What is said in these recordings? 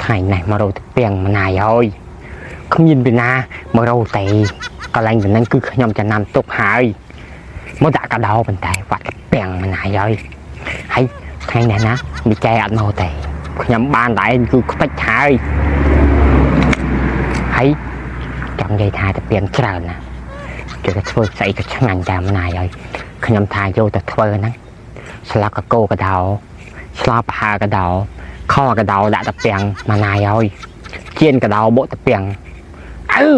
ថ្ងៃនេះមករកទៅពាំងម្នាយហើយគ្មានពីណាមករកទេកន្លែងតំណែងគឺខ្ញុំចំណាំទុកហើយមកដាក់កដោប៉ុន្តែវត្តពាំងម្នាយហើយហើយថ្ងៃនេះណាមីចែអត់មកទេខ្ញុំបានតែឯងគឺខ្ទេចហើយហើយចង់និយាយថាទៅពាំងច្រើនណាគេក៏ធ្វើស្អីក៏ឆ្ងាញ់តាមម្នាយហើយខ្ញុំថាយកទៅធ្វើហ្នឹងស្លឹកកកោកដោស្លាបហាកដោ ខកដោដាក់តាពាំងម្នាយហើយជៀនកដោបុកតាពាំងអើ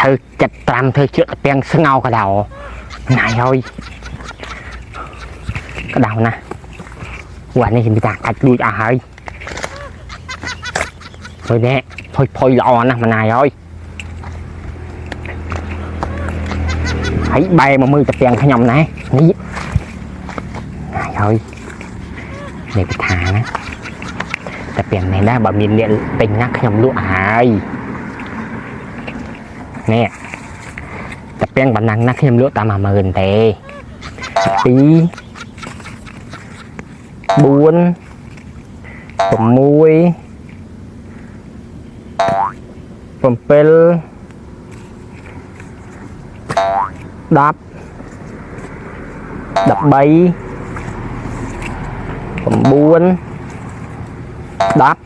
ធ្វើចិត្តត្រាំធ្វើជឿតាពាំងស្ងោកដោម្នាយហើយកដោណាវ៉ានេះគេថាកាច់លួចអស់ហើយហើយនេះផុយផុយល្អណាស់ម្នាយហើយហើយបែរមកមើលតាពាំងខ្ញុំណែនេះម្នាយហើយនេះគេថាណា តែពាំងនេះណាបើមានអ្នកទិញណាខ្ញុំលក់ហើយនេះតែពាំងប៉ុណ្ណឹងណាខ្ញុំលក់តាម10000ទេ2 4 6 7 10 13 9 10 14 11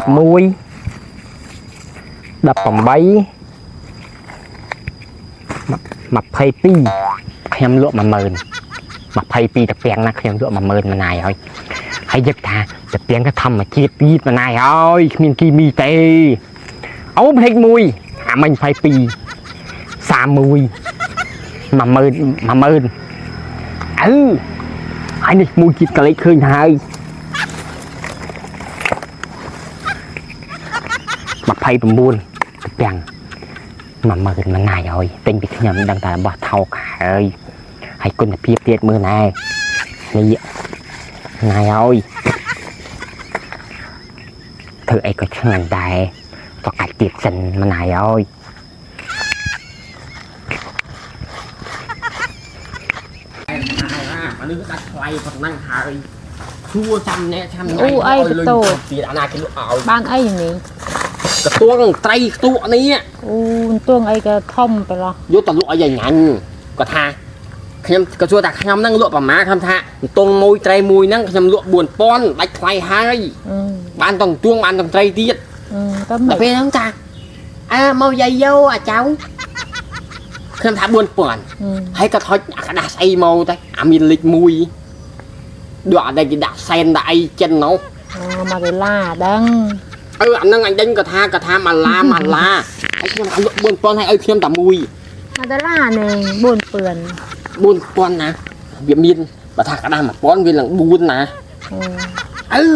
18 22ខ្ញុំលក់10000 22តាពាំងណាខ្ញុំលក់10000ម្នាយហើយហើយយឹកថាតាពាំងក៏ធម្មជាតិទៀតម្នាយហើយគ្មានគីមីទេអូភ្លេចមួយអាមិញ22 31 10000 10000អឺហើយនេះមួយជាតិកលេចឃើញហើយ29តាពាំង10000ម្នាយហើយទិញពីខ្ញុំដឹងតែរបស់ថោកហើយហើយគុណភាពទៀតមើលណែនេះណែហើយធ្វើអីក៏ឆ្ងាញ់ដែរក៏កាច់ទៀតសិនម្នាយហើយ អានេះដាច់ថ្លៃប៉ុណ្ណឹងហើយសួរចាំអ្នកចាំញ៉ៃ អូអីបតោ ទៀតអាណាគេលក់ឲ្យ បានអីនេះ កទួងត្រីខ្ទក់នេះ អូទួងអីក៏ធំទៅឡោះ យកទៅលក់ឲ្យយាយញ៉ាញ់គាត់ថាខ្ញុំក៏សួរថាខ្ញុំហ្នឹងលក់ប្រមាណខ្ញុំថាតងមួយត្រីមួយហ្នឹងខ្ញុំលក់4000ដាច់ថ្លៃហើយ អឺ បានតងទួងបានតងត្រីទៀត អឺទៅ ដល់ មិន ពេលហ្នឹងថាអើមកយាយយកអាចៅខ្ញុំថា4000 អឺ ហើយក៏ថុចអាក្តាស់ស្អីមកទៅអាមានលេខ1ដូចអាដែលគេដាក់សែនដាក់អីចិននោះ អូ1ដុល្លារដឹង អឺអាហ្នឹងអញដេញក៏ថាក៏ថាម៉ាឡាម៉ាឡាហើយខ្ញុំថាលក់4000ហើយឲ្យខ្ញុំតែមួយ 1ដុល្លារនេះ4ពឿន 4000ណាវាមានបើថាក្តាស់1000វាឡើង4ណា អឺ អឺ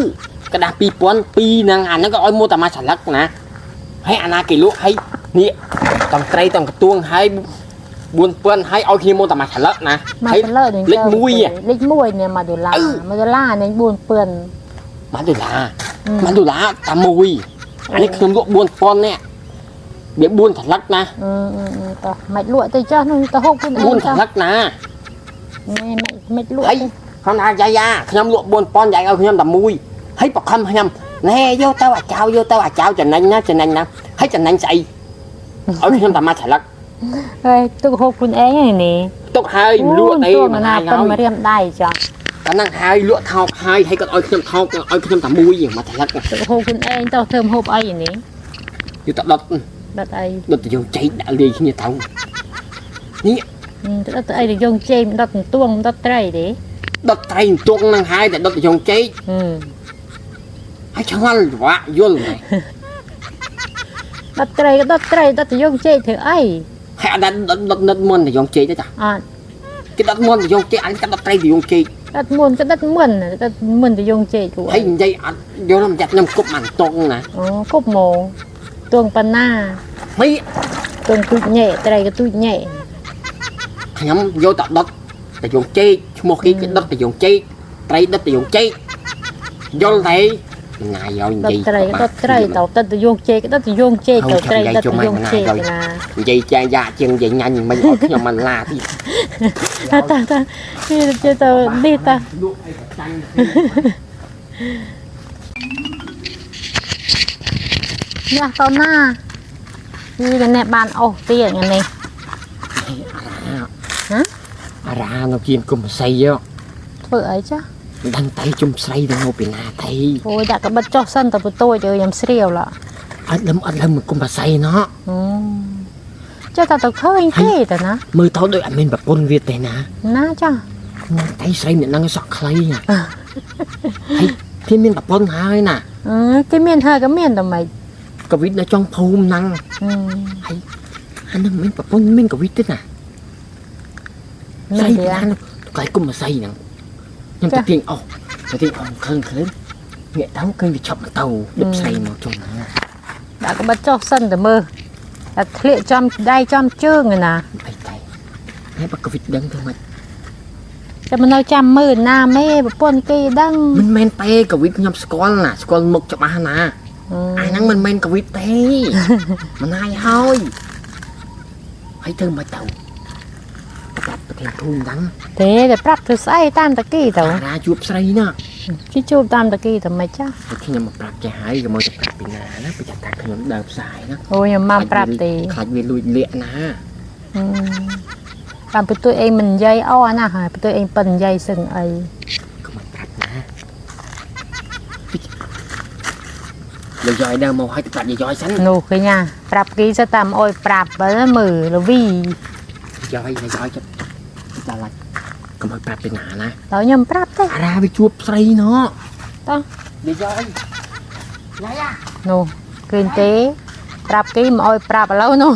ក្តាស់2000 2ហ្នឹងអាហ្នឹងក៏ឲ្យមកតែមួយស្លឹកណាហើយអាណាគេលក់ហើយនេះតង់ត្រីតង់កទួងហើយ4000ហើយឲ្យគ្នាមកតែមួយស្លឹកណា មក ហើយ ទៅលើនេះ លេខ1ហ៎ លេខ1នេះ1ដុល្លារ1ដុល្លារនេះ4ពឿន 1ដុល្លារ1ដុល្លារតែមួយអានេះខ្ញុំលក់4000នេះវា4ស្លឹកណា អឺអឺតោះមិនលក់ទៅចុះនោះទៅហូបខ្លួនឯង 4ស្លឹកណា នេះមិនមិនលក់ ហើយខ្ញុំថាយាយយ៉ាខ្ញុំលក់4000យាយឲ្យខ្ញុំតែមួយហើយបខំខ្ញុំណែយកទៅអាចៅយកទៅអាចៅចំណេញណាចំណេញណាហើយចំណេញស្អីឲ្យខ្ញុំតែមួយស្លឹក ហើយទុកហូបខ្លួនឯងហ្នឹងនេះ ទុកហើយមិនលក់ទេ ទួង មិន ណា ហើយ ប៉ុនមករៀមដៃចុះ កាលហ្នឹងហើយលក់ថោកហើយហើយគាត់ឲ្យខ្ញុំថោកឲ្យខ្ញុំតែមួយមួយស្លឹក ទុកហូបខ្លួនឯងតោះធ្វើហូបអីនេះ យកទៅដុត ដុតអី ដុតទៅយកចេកដាក់លាយគ្នាទៅនេះ ទៅដុតអីទៅយើងជេមដុតទួងដុតត្រីទេ ដុតត្រីទួងហ្នឹងហើយតែដុតទៅយកចេក ហឹម ហើយឆ្ងល់វាក់យល់ហ្មង ដុតត្រីក៏ដុតត្រីដុតទៅយើងជេកធ្វើអី ហើយអត់ដុតដុតនិតមុនទៅយកចេកទេចា អត់ គេដុតមុនទៅយកចេកអញក៏ដុតត្រីទៅយកចេក ដុតមុនក៏ដុតមុនដុតមុនទៅយើងជេកគូ ហើយនិយាយអត់យល់មិនចាត់ខ្ញុំគប់បានតុងណា អូគប់មកទួងប៉ុណ្ណា មិន ទួងទូចញ៉ែត្រីក៏ទូចញ៉ែ ខ្ញុំយកតែដុតតែយកចេកឈ្មោះគេគឺដុតតែយកចេកត្រីដុតតែយកចេកយល់ទេណាយឲ្យនិយាយ ដុតត្រីក៏ដុតត្រីទៅដុតទៅយើងជេកដុតទៅយើងជេកទៅត្រីដុតទៅយើងជេកណា និយាយចែកយ៉ាជាងនិយាយញ៉ាញ់មិនឲ្យខ្ញុំមិនឡាទៀត តាតាតានេះទៅនេះតា លក់អីក៏ ចាញ់ នេះតណានេះកណែបានអូសទៀតថ្ងៃនេះហ៎ អារ៉ានៅគៀនគុំស័យយោ ធ្វើអីចា មិនដឹងតៃជុំស្រីទៅមកពីណាតៃ អូយដាក់កបិតចុះសិនទៅបន្ទួចអើយខ្ញុំស្រាវឡ អត់លឹមអត់លឹមគុំបស័យណោះ ចុះតែទៅឃើញគេតណា មើលទៅដូចអត់មានប្រពន្ធវាទេណា ណាចា ណាតៃស្រីម្នាក់ហ្នឹងសក់ខ្លីណាហើយគេមានប្រពន្ធហើយណា អឺគេមានហើយក៏មានតែម៉េច កវិតនៅចុងភូមិហ្នឹង អឺ អាហ្នឹងមានប្រពន្ធមានកវិតទេណា មាន ស្រី ទេ ពីណាក្លាយគុំបស័យហ្នឹងខ្ញុំទៅទាញអស់ទៅទាញអស់ខឹងខឹងងាកទៅឃើញវាឆប់ម៉ូតូដឹកស្រីមកជុំហ្នឹង ដាក់កបិតចុះសិនទៅមើលតែធ្លាក់ចំដៃចំជើងឯណា អីតៃហើយបើកវិតដឹងធ្វើម៉េច តែមិននៅចាំមើលណាមេប្រពន្ធគេដឹង មិនមែនទេកវិតខ្ញុំស្គាល់ណាស្គាល់មុខច្បាស់ណាអាហ្នឹងមិនមែនកវិតទេ មិនណាយហើយហើយធ្វើម៉េចទៅប្រាប់ប្រធានភូមិហ្នឹង ទេតែប្រាប់ធ្វើស្អីតាមតាគីទៅ អារាជួបស្រីណា គេជួបតាមតាគីទៅមិនចា ហើយខ្ញុំមកប្រាប់ចេះហើយកុំឲ្យទៅប្រាប់ពីណាណាប្រយ័ត្នថាខ្ញុំដើរផ្សាយណា អូយខ្ញុំមកប្រាប់ទេ ខ្លាចវាលួចលាក់ណា តាមពីទួយអីមិននិយាយអណាស់ហើយពីទួយអីប៉ិននិយាយសឹងអី កុំឲ្យប្រាប់ណាលោកយាយដើរមកឲ្យទៅប្រាប់យាយសិន នោះឃើញណាប្រាប់គេទៅតាមអុយប្រាប់បើមើលលវី យាយយាយចិត្តដល់ឡាច់កុំឲ្យប្រាប់ពីណាណា ដល់ខ្ញុំប្រាប់ទេ អារាវាជួបស្រីណោះ តោះ យាយយាយយាយ នោះឃើញទេប្រាប់គេមកអុយប្រាប់ឥឡូវនោះ